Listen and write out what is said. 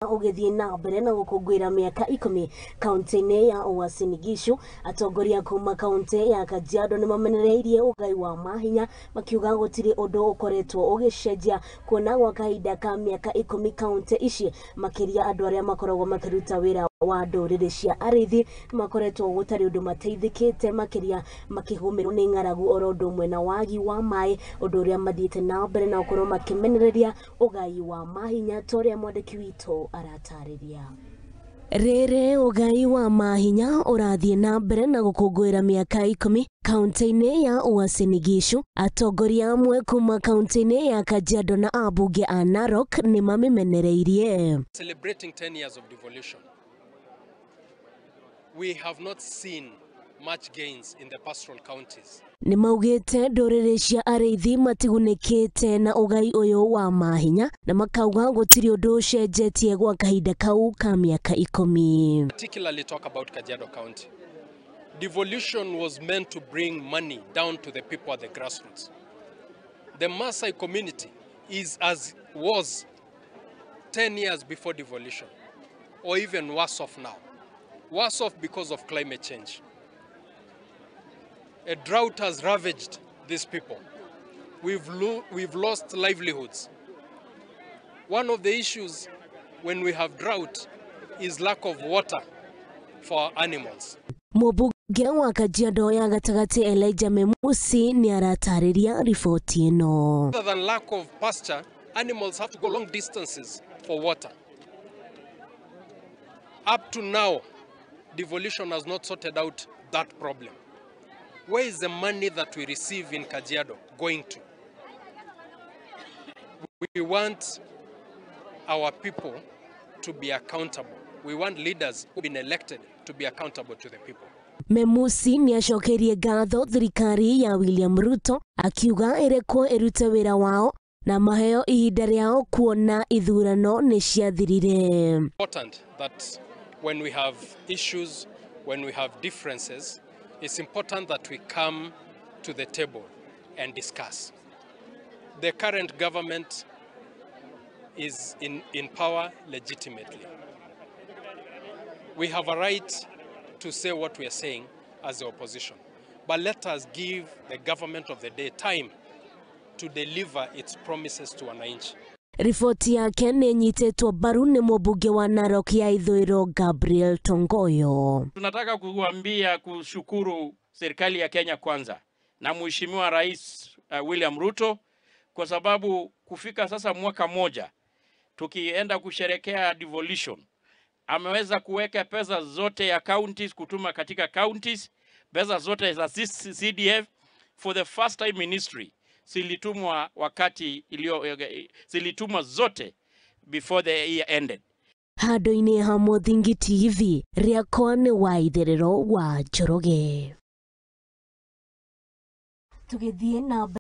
Ũgĩthiĩ na mbere na gũkũngũĩra mĩaka 10 kaunti-inĩ ya Uasin Gishu, atongoria kuma kaunti ya Kajiado nĩ mamenereirie ũgai wa mahinya, makiuga gũtirĩ ũndũ ũkoretwo ũgĩcenjia kuona gwa kahinda ka mĩaka 10 kaunti ici, makĩria andũ arĩa makoragwo makĩruta wĩra wa ndũrĩrĩ cia arĩithi, makoretwo gũtarĩ ũndũ mateithĩkĩte, makĩria makĩgũmĩrwo nĩ ng'aragu oro ũndũ ũmwe na wagi wa maĩ, ũndũ ũrĩa mathiĩte na mbere na gũkorwo makĩmenereria ũgai wa mahinya ta ũrĩa mwandĩki witũ aratarĩria. Rĩrĩ ũgai wa mahinya ũrathiĩ na mbere na gũkũngũĩra mĩaka 10 kaunti-inĩ ya Uasin Gishu, atongoria amwe kuma kaunti-inĩ ya Kajiado na ambunge a Narok nĩ mamĩmenereirie. Celebrating 10 years of devolution, we have not seen much gains in the pastoral counties. Nĩ maugĩte ndũrĩrĩ cia arĩithi matigunĩkĩte na ũgai ũyũ wa mahinya, na makauga gũtirĩ ũndũ ũcenjetie gwa kahinda kau ka mĩaka 10. Particularly talk about Kajiado County. Devolution was meant to bring money down to the people at the grassroots. The Maasai community is as was 10 years before devolution, or even worse off now. Worse off because of climate change. A drought has ravaged these people. We've lost livelihoods. One of the issues when we have drought is lack of water for our animals. Mũmbunge wa Kajiado ya gatagatĩ Elijah Memusi nĩ aratarĩria riboti ĩno. Other than lack of pasture, animals have to go long distances for water. Up to now, devolution has not sorted out that problem. Where is the money that we receive in Kajiado going to? We want our people to be accountable. We want leaders who've been elected to be accountable to the people. Memusi nĩ acokeirie ngatho thirikari ya William Ruto, akiuga ĩrekwo ĩrute wĩra wao na maheo ihinda rĩao kuona ithurano nĩ ciathirire. Important that when we have issues, when we have differences, it's important that we come to the table and discuss. The current government is in power legitimately. We have a right to say what we are saying as the opposition, but let us give the government of the day time to deliver its promises to wananchi. Riboti yake nĩ ĩnyitĩtwo mbaru nĩ mũmbunge wa Narok ya Ithũĩro Gabriel Tongoyo. Tunataka kuambia kushukuru serikali ya Kenya Kwanza na Mheshimiwa Rais William Ruto, kwa sababu kufika sasa mwaka moja tukienda kusherekea devolution, ameweza kuweka pesa zote ya counties kutuma katika counties, pesa zote za CDF for the first time in history zilitumwa wakati ilio, zilitumwa zote before the year ended. Handũ-inĩ ha Mũthingi TV, rĩakwa nĩ wa itherero wa Njoroge. Tũgĩthiĩ na